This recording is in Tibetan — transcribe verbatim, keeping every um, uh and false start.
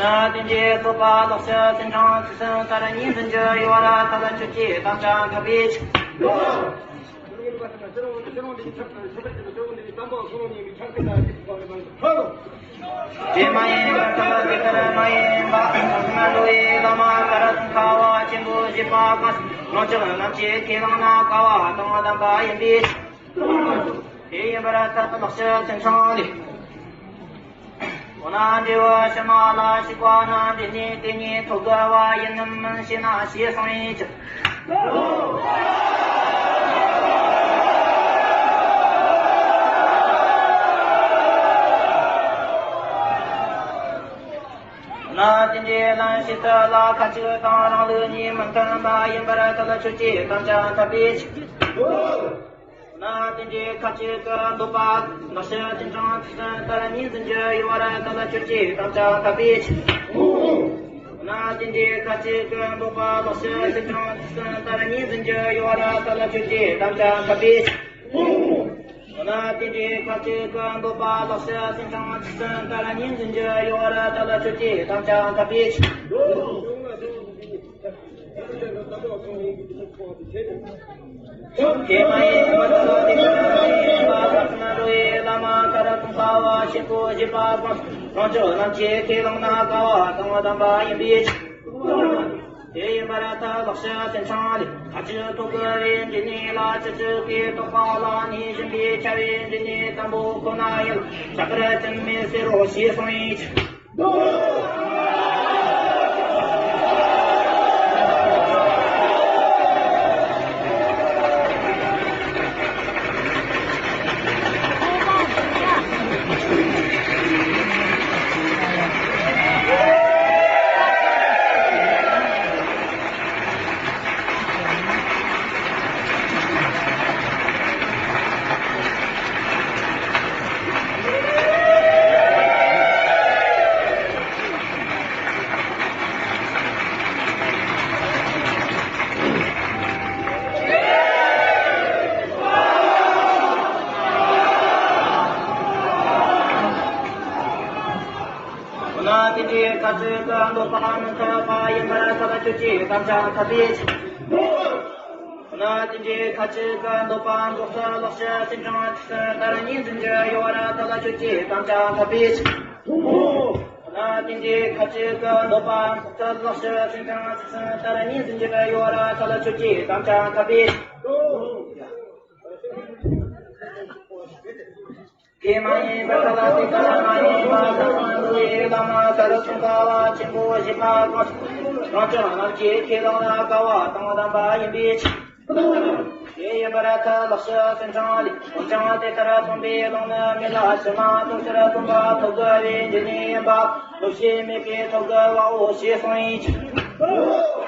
ན་དེ་འདྲའི་བསྟོད་པ་ལེགས་བཤད་ཚན་ཆུང་ཚིག་གསུམ་ལྟར་ཉིན་འཛིན་རྒྱུ་ཡོད་ར་ད་ལ་ཆོས་ཀྱི་དམ་བཅའ་འཐབ་པའི་ཕྱིར། དེ་མ་ཡིན་པར་ཐལ་དེ་ལྟར་མ་ཡིན་པ། སྔ་འགྲོ་བའི་བླ་མ་གར་དང་ཁ་བ་ཆེན་པོ་བཞི་པ་གང་ལོངས་སྤྱོད་རྣམས་ཀྱི་ཁས་བླངས་ན་དཀའ་བ་དང་ལྡན་པ་ཡིན་པའི་ཕྱིར། དེ་ཡིན་པར་ཐལ་ལེགས་བཤད་ཚན་ཆུང་ལས། འོ་ན་འབྲས་བུ་ཕྱི་མ་ལ་ཞིག་པ་ན་འདི་ནི་དེ་ཉིད་ཐོབ་དགོས་པ་ཡིན་ནམ་མིན་ཞེ་ན་ཞེས་གསུངས་པའི་ཕྱིར། འོ་ན་དེ་འདྲའི་ལན་ཞིག་ཏུ་ལ་ཁ་ཅིག་དང་རང་ལུགས་གཉིས་མི་མཐུན་པ་ཡིན་པར་ཐལ་ཆོས་ཀྱི་དམ་བཅའ་འཐབ་པའི་ཕྱིར། འོ་ན་དེ་འདྲའི་ཁ་ཅིག་གི་འདོད་པ་ལེགས་བཤད་ཚན་ཆུང་ཚིག་གསུམ་ལྟར་ཉིན་འཛིན་རྒྱུ་ཡོད་ར་ད་ལ་ཆོས་ཀྱི་དམ་བཅའ་འཐབ་པའི་ཕྱིར། འོ་ན་དེ་འདྲའི་ཁ་ཅིག་གི་འདོད་པ་ལེགས་བཤད་ཚན་ཆུང་ཚིག་གསུམ་ལྟར་ཉིན་འཛིན་རྒྱུ་ཡོད་ར་ད་ལ་ཆོས་ཀྱི་དམ་བཅའ་འཐབ་པའི་ཕྱིར། འོ་ན་དེ་འདྲའི་ཁ་ཅིག་གི་འདོད་པ་ལེགས་བཤད་ཚན་ཆུང་ཚིག་གསུམ་ལྟར་ཉིན་འཛིན་རྒྱུ་ཡོད་ར་ད་ལ་ཆོས་ཀྱི་དམ་བཅའ་འཐབ་པའི་ཕྱིར། དེ་མ་ཡིན་པར་ཐལ་དེ་ལྟར་མ་ཡིན་པ། སྔ་འགྲོ་བའི་བླ་མ་གར་དང་ཁ་བ་ཆེན་པོ་བཞི་པ་གང་ལོངས་སྤྱོད་རྣམས་ཀྱི་ཁས་བླངས་ན་དཀའ་བ་དང་ལྡན་པ་ཡིན་པའི་ཕྱིར། དེ་ཡིན་པར་ཐལ་ལེགས་བཤད་ཚན་ཆུང་ལས། ཁ་ཅིག་ཐོབ་དགོས་པའི་འབྲས་གནས་ལ་ཅི་ཞིག་གི་རྟོགས་པ་ལ་ནི་སྦྱིན་པའི་ཆ་བའི་འབྲས་གནས་དང་པོ་ཁོ་ན་ཡང་བཞག་པར་བྱ་མི་སྲིད་རོ་ཞེས་གསུངས་པའི་ཕྱིར། འོ་ན་དེ་འདྲའི་ཁ་ཅིག་གི་འདོད་པ་མི་མཐུན་པ་ཡིན་པར་ཐལ་ཆོས་ཀྱི་དམ་བཅའ་འཐབ་པའི་ཕྱིར། འོ་ན་དེ་འདྲའི་ཁ་ཅིག་གི་འདོད་པ་འགོག་ཚུལ་ལེགས་བཤད་ཚན་ཆུང་ཚིག་གསུམ་ལྟར་ཉིན་འཛིན་རྒྱུ་ཡོད་ར་ཐལ་ཆོས་ཀྱི་དམ་བཅའ་འཐབ་པའི་ཕྱིར། འོ་ན་དེ་འདྲའི་ཁ་ཅིག་གི་འདོད་པ་འགོག་ཚུལ་ལེགས་བཤད་ཚན་ཆུང་ཚིག་གསུམ་ལྟར་ཉིན་འཛིན་རྒྱུ་ཡོད་ར་ཐལ་ཆོས་ཀྱི་དམ་བཅའ་འཐབ་པའི་ཕྱིར། དེ་མ་ཡིན་པར་ཐལ་དེ་ལྟར་མ་ཡིན་པ། སྔ་འགྲོ་བའི་བླ་མ་གར་དང་ཁ་བ་ཆེན་པོ་བཞི་པ་གང་ལོངས་སྤྱོད་རྣམས་ཀྱི་ཁས་བླངས་ན་དཀའ་བ་དང་ལྡན་པ་ཡིན་པའི་ཕྱིར། དེ་ཡིན་པར་ཐལ་ལེགས་བཤད་ཚན་ཆུང་ལས། འོན་ཀྱང་དེ་ལྟར་སྟོན་པའི་ལུང་ནི་མེད་ལ་ཕྱི་མ་ཐོབ་ཕྱིར་སྟོན་པ་ཐོབ་དགོས་པའི་འབྲས་གནས་ཡིན་པ་ལོག་ཤེས་མེད་པས་ཐོབ་དགོས་པའོ་ཞེས་གསུངས་པའི་ཕྱིར།